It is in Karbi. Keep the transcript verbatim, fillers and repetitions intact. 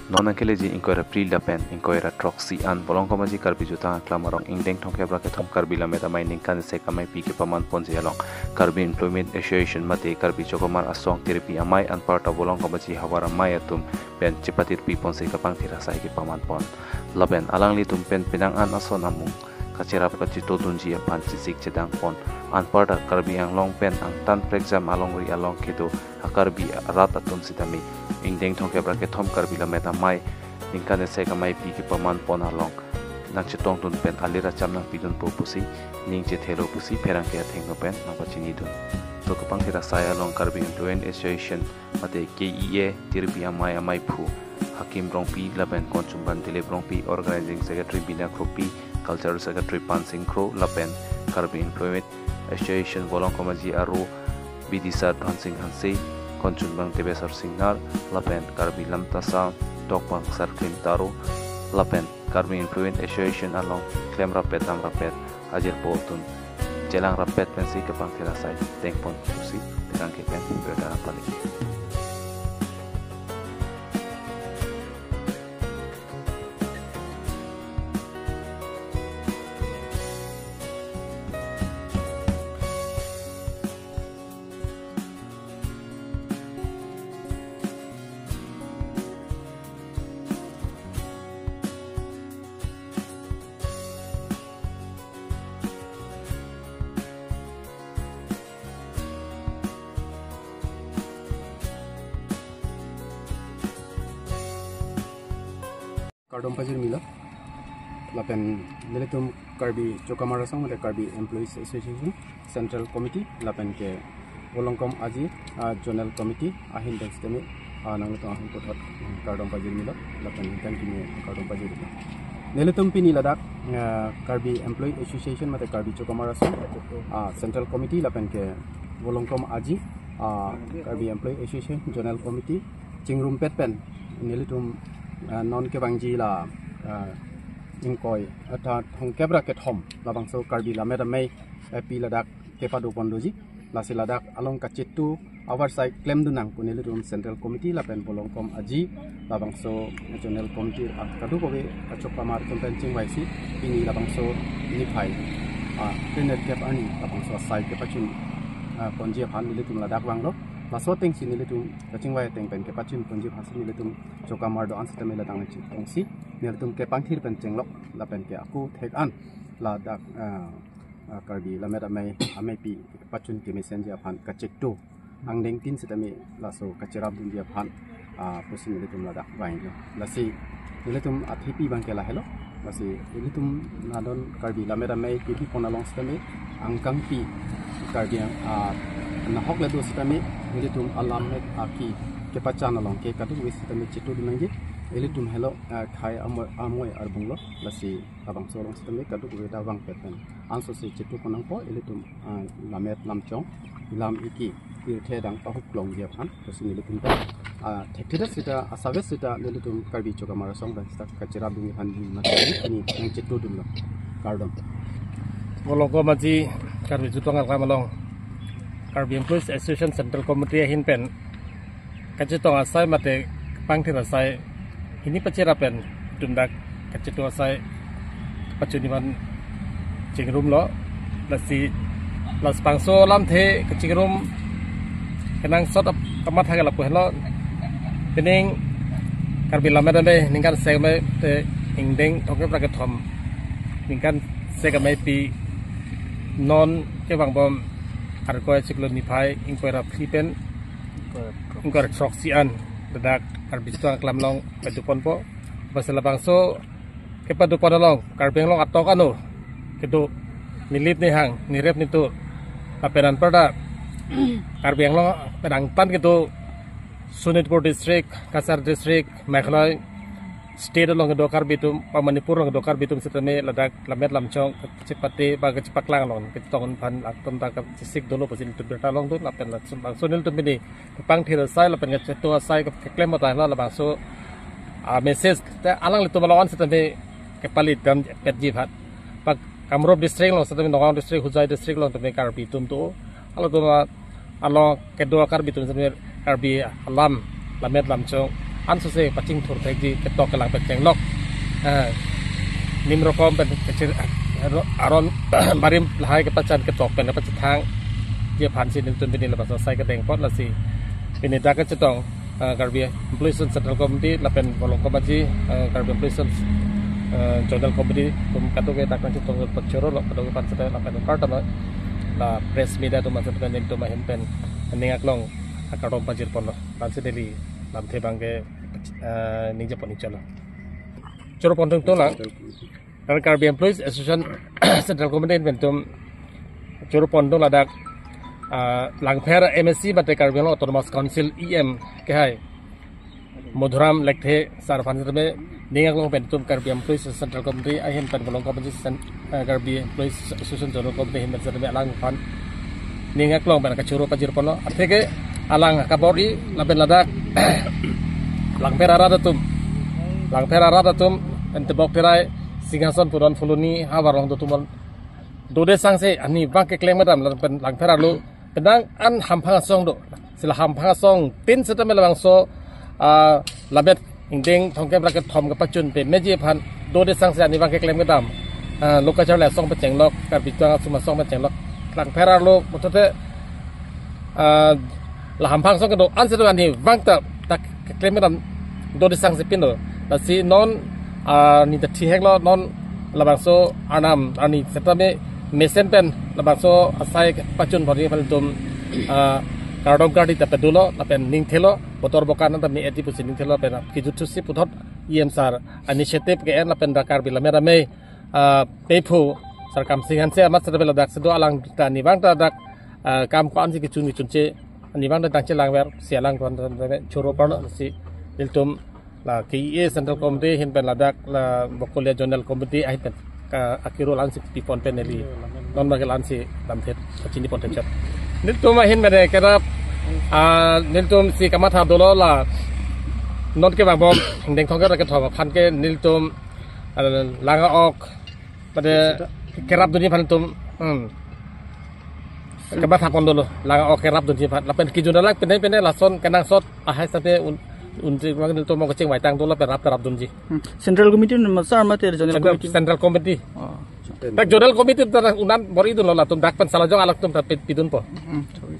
Non nangkeleji ingkoi ra phli lapen ingkoi ra throksi an Volongkom Aji Karbi Jutang Aklam arong ingdeng thomkep ra kethom Karbi Lammet Amei ningkan isi ameipi kepaman ponji along Karbi Employment Association mate Karbi Chokamar Asong Tirpi Amei anparta Volongkom Aji havar amei atum pen chepatirpi ponsi kapangthir asai kepaman pon. Lapen alanglitum pen penang an ason amung kacherap kachetodunji aphan chesik chedang pon. Anparta Karbi Anglong pen angtan prekjam alongri along kedo a-Karbi arat atum sitame ingdeng thomkep ra kethom Karbi Lammet Amei ningkan isi ameipi kepaman pon along nangchetongdun pen alir acham nangpidunpo pusi ning chethelo pusi pherangke athengno pen nangpachinidun. To kapangthir asai along Karbi Employment Association mate K E A Tirpi Amei ameiphu Hakim Rongpi lapen konchumban Dilip Rongpi, Organizing Secretary Bina Kropi, Cultural Secretary Pansing Kro lapen Karbi Employment Association Volongkom Aji aro Bidisar Dhonsing Hanse, konchumban Tebesar Singnar lapen Karbi Lamtasar Dokpang Sarklim Taro lapen Karbi Employment Association along klem rapet dam rapet ajirpo atum chelang rapet pensi kapangthir asai dengpon pusi pherangke pen birta pali. Kardom pajirmilo. Lapen nelitum Karbi Chokamar Asong mate Karbi Employees Association Central Committee lapen ke Volongkom Aji, ah, Zonal Committee ahin pen sitame, ah, nanglitum ahun puthot, mm, kardom pajirmilo lapen ningkan kimi kardom pajirmilo. Nelitum pini ladak, ah, Karbi Employee Association mate Karbi Chokamar Asong, ah, Central Committee lapen ke Volongkom Aji, ah, Karbi Employee Association Zonal Committee chingrumpet pen nelitum, ah, non kevangji la, ah, ingkoi, ah, thomkep ra kethom labangso Karbi Lammet Amei, eh, pi ladak kepado pon doji. Lasi ladak along kachetu avarsai klemdun nang pu nelitum Central Committee lapen Volongkom Aji labangso Zonal Committee, ah, kadokave kachok pamar atum pen chingvaisi pini labangso niphai, ah, tenet kep arni labangso asai kepachun, ah, ponji aphan nelitum ladak vanglo. Laso atengsi nelitum kachingvai ateng pen kepachun ponji aphansi nelitum Chokamar do-an sitame ladak nangchitongsi nelitum kepangthir pen chenglok lapen ke ako thek an ladak, ah, ah, Karbi Lammet Amei, ameipi pachun kemesenji aphan kachetu angdengtin sitame laso kacherapdunji aphan, ah, pusi nelitum ladak vanglo. Lasi nelitum athepi abang ke lahelo. Lasi nelitum nadon Karbi Lammet Amei kepi pon along sitame angkangpi Karbi, ah, nahok le do sitame nelitum alammet aki kepachan along ke kadokave sitame chetudun nangji. Nelitum helo, ah, khei amoi, amoi arbunglo. Lasi labangso along sitame kadokave ta vangpet pen ansose chetu pon nangpo, ilitum, ah, lammet lamchong, lam iki, pirthe dang pahuklongji aphan, pusi nelitum ta, ah, thekthedet sita, asavet sita nelitum Karbi Chokamar Asong pen sita kacherapdunji aphan nelitum nangchetudunlo. Kardom. Volongkom Aji Karbi Jutang Aklam along Karbi Employees Association Central Committee ahin pen kachetong asai mate pangthir asai hini pacherap pen itum dak kachetu asai pachunji aphan chingrumlo. Lasi labangso alamthe kachingrum kenangsot ap-, kamatha ke lapu henlo. Pining Karbi Lammet Amei ningkan isi amei te ingdeng thomkep ra kethom ningkan isi ameipi non kevangbom Arkoi achiklo niphai ingkoi ra phli pen ingkoi ra throksi an ladak Karbi Jutang Aklam along pado ponpo. Bangso labangso kepado pon along Karbi Anglong atok ano kedo, Nilip Nihang, Nirep Nitur, lapen anparta Karbi Anglong pen angtan kedo Sonitpur District, Cachar District, Meghalaya State along kedo Karbi atum, pa Manipur along kedo Karbi atum sitame ladak lammet lamchong kachepate ba kachepaklang along ketong aphan atum ta kachesik dolo pusi nelitum birta longdun. Lapen labangso nelitum pini kepangthir asai lapen kachetu asai keklem mata la labangso, ah, message te alanglitum along an sitame kepali dam petji aphan. Pa Kamrup District along sitame, Nagaon District, Hojai District along tame Karbi atum do. Halatum along kedo Karbi atum sitame Karbi alam, lammet lamchong ansose pachingthur thekji, ketok kelang pen chenglok. Ah, nim rokom pen kechir, aro-, aron barim lahai kepachan ketok pen kepachethangji aphansi nelitum pini labangso asai kedeng apot lasi pini dak kachetong, ah, Karbi Employees Central Committee lapen Volongkom Aji, ah, Karbi Employees, ah, Zonal Committee atum kadokave dak nangchetong apot chorolo, kadokave aphan seta lapen kartama la press media atum aphan seta nelitum ahin pen ning aklong akardom pajirponlo. Aphansi neli lamthe abangke, ah, ningjepon inchalo. Choro pon tungtung lang. Lapen Karbi Employees Association Central Committee ahin pen itum choro pon tung ladak, ah, Langpher M A C mate Karbi Anglong Autonomous Council E M kehai Madhuram Lekthe sir aphan sitame ning aklong pen itum Karbi Employees Central Committee ahin pen Volongkom Aji Cen-, ah, Karbi Employees Association Zonal Committee ahin pen sitame alangphan ning aklong pen kachoro pajirponlo. Atheke alang kabor-i lapen ladak Langpher arat atum, Langpher arat atum pen Tebok Terai, Singhason, Pudon Phuloni havar along dotum, dode sangse arnivang keklem kedam lapen Langpher arlo penang an hamphang asong do. Si la hamphang asongtin seta me labangso, ah, lamet ingdeng thomkep ra kethom kepachun pemeji aphan dode sangse arnivang keklem kedam, ah, lo kacharli asong pen chenglok, Karbi Anglong atum asong pen chenglok, Langpher arlo puthot te, ah, la hamphang asong kedo-an seta arnivang ta dak keklem kedam dode sangse pinlo. Lasi non, ah, neli ta thihek lo, non labangso arnam arni seta me mesen pen labangso asai pachun bor-i aphan itum, ah, kardom kardi ta pedulo lapen ningthelo, botor bokan ta me-etji pusi ningthelo lapen kijut thusi puthot E M sir initiative ke-en lapen dak Karbi Lammet Amei, ah, pephu sar Kamsing Hanse amat seta ladak sedo alang ta arnivang ta dak, ah, kam ko-ansi kechun kechunche arnivang ta tangchelangver si alang ko-an ta choro parlo si nelitum la K E A Central Committee ahin pen ladak la Bokolia Zonal Committee ahin pen, ah, akiro la-ansi pipon pen neli non bagi la-ansi lamthe pachini pon themchot. Nelitum ahin pen kerap, ah, nelitum si kamatha dolo la non kevang bom ingdeng thomkep ra kethom aphan ke nelitum, ah, lang a-ok pada kerap dunji aphan itum, hmm, kamatha pon dolo, lang a-ok kerap dunji aphan. Lapen kejun alang pine pine lason kenangsot ahai sate un-, unji mang nelitum mo kecheng waitang dolo lapen rap kerap dunji. Hmm. Central Committee ma sir mate Zonal Central, Committee? Central Committee. Oh. Dak Zonal Committee ta unan bor-i dunlo latum dak pen salajong alangtum ta pi-, pidunpo. Hmm, sorry.